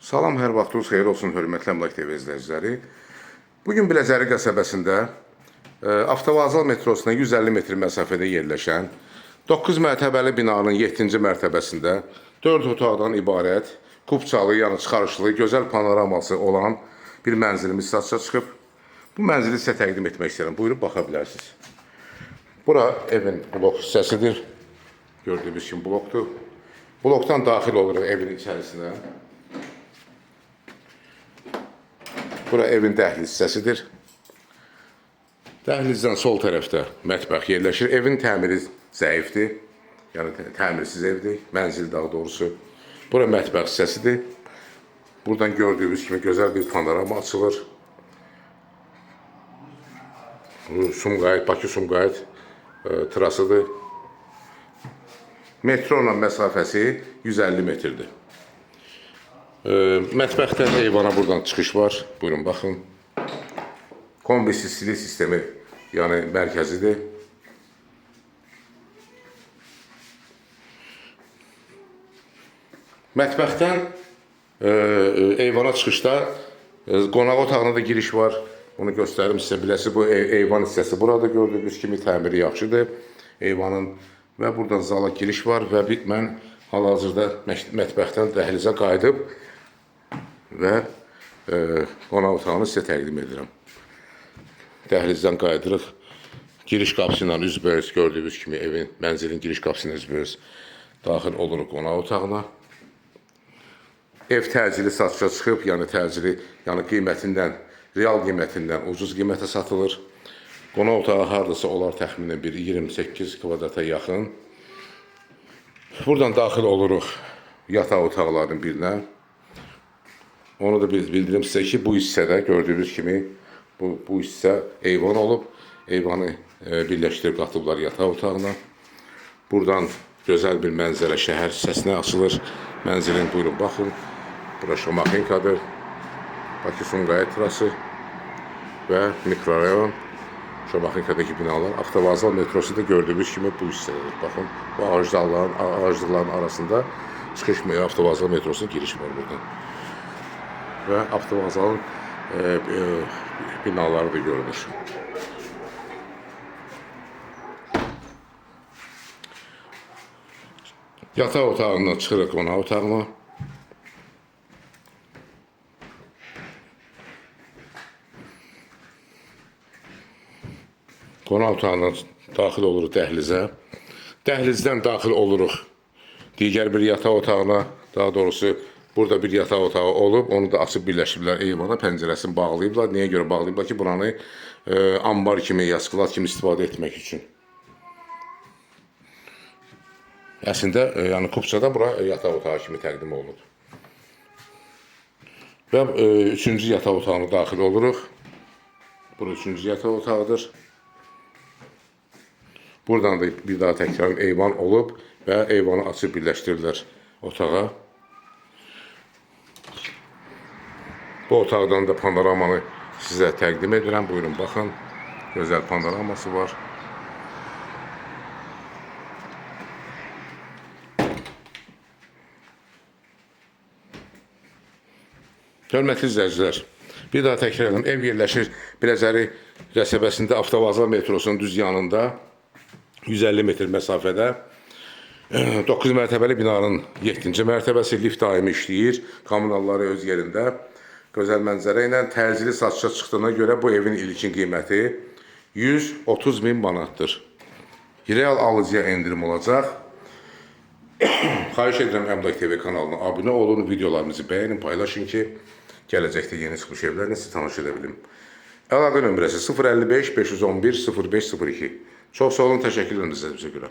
Salam, hər vaxtınız xeyir olsun, hörmətli Əmlak TV izləyiciləri. Bu gün Biləcəri qəsəbəsində Avtovağzal metrosuna 150 metr məsafədə yerləşən 9 mərtəbəli binanın 7-ci mərtəbəsində 4 otaqdan ibarət, kupçalı, yəni çıxarışlı, gözəl panoraması olan bir mənzilimiz satışa çıxıb. Bu mənzili sizə təqdim etmək istəyirəm. Buyurub baxa bilərsiniz. Bura evin blok hissəsidir. Gördüyünüz kimi blokdur. Blokdan daxil oluruq evin içərisinə. Bura evin dəhliz hissəsidir. Dəhlizdən sol tərəfdə mətbəx yerləşir. Evin təmiri zəifdir. Yəni təmirsiz evdir. Mənzil daha doğrusu. Bura mətbəx hissəsidir. Buradan gördüyünüz kimi gözəl bir panorama açılır. Bu Sumqayıt, Bakı-Sumqayıt trasıdır. Metro ilə məsafəsi 150 metrdir. Mətbəxdən eyvana buradan çıxış var. Buyurun baxın. Kombi istilik sistemi, yəni mərkəzidir. Mətbəxdən eyvana çıxışda qonaq otağına da giriş var. Onu göstərim sizə. Biləsiniz, bu eyvan hissəsi burada gördüyünüz kimi təmiri yaxşıdır eyvanın və buradan zala giriş var və mən hal-hazırda mətbəxdən dəhlizə qayıdıb və qonaq otağını sizə təqdim edirəm. Dəhlizdən qayıdırıq. Giriş qapısı ilə üzbəüz gördüyünüz kimi evin, mənzilin giriş qapısı ilə üzbəüz daxil oluruq qonaq otağına. Ev təcili satışa çıxıb, yəni təcili, yəni qiymətindən, real qiymətindən ucuz qiymətə satılır. Qonaq otağı hardasa olar təxminən bir 28 kvadrata yaxın. Buradan daxil oluruq yataq otaqlarının birinə. Onu da bildirim sizə ki, bu hissədə gördüyünüz kimi bu hissə eyvan olub. Eyvanı birləşdirib qatıblar yataq otağına. Buradan gözəl bir mənzərə şəhər hissəsinə açılır. Mənzilin buyurun baxın. Bura Şomaxinkadır. Bakı-Sumqayıt trası və mikrorayon Şomaxinkadakı binalar. Avtovağzal metrosu da gördüyünüz kimi bu hissədədir. Baxın, bu ağaclıqların arasında çıxış avtovağzal metrosunun girişi var buradan. Və avtovağzalın binaları da görünür. Yataq otağından çıxırıq qonaq otağına. Qonaq otağından daxil oluruq dəhlizə. Dəhlizdən daxil oluruq digər bir yataq otağına. Daha doğrusu burada bir yataq otağı olub, onu da açıb birləşdiriblər eyvana, pəncərəsini bağlayıblar. Niyə görə bağlayıblar ki, buranı ambar kimi, ya sklad kimi istifadə etmək üçün. Əslində, yəni kupçada bura yataq otağı kimi təqdim olunub. Və üçüncü yataq otağına daxil oluruq. Bura üçüncü yataq otağıdır. Buradan da bir daha təkrar eyvan olub və eyvanı açıb birləşdirirlər otağa. Bu otaqdan da panoramanı sizə təqdim edirəm. Buyurun baxın. Gözəl panoraması var. Hörmətli izləyicilər, bir daha təkrar edirəm. Ev yerləşir Biləcəri qəsəbəsində Avtovağzal metrosunun düz yanında 150 metr məsafədə. 9 mərtəbəli binanın 7-ci mərtəbəsi, lift daimi işləyir, kommunalları öz yerində. Gözəl mənzərə ilə təcili satışa çıxdığına görə bu evin ilkin qiyməti 130 min manatdır. Real alıcıya endirim olacaq. Xahiş edirəm Əmlak TV kanalına abunə olun, videolarımızı bəyənin, paylaşın ki, gələcəkdə yeni çıxmış evlərlə sizi tanış edə bilim. Əlaqə nömrəsi 055 511 0502. Çox sağ olun, təşəkkür edirəm izlədiyinizə görə.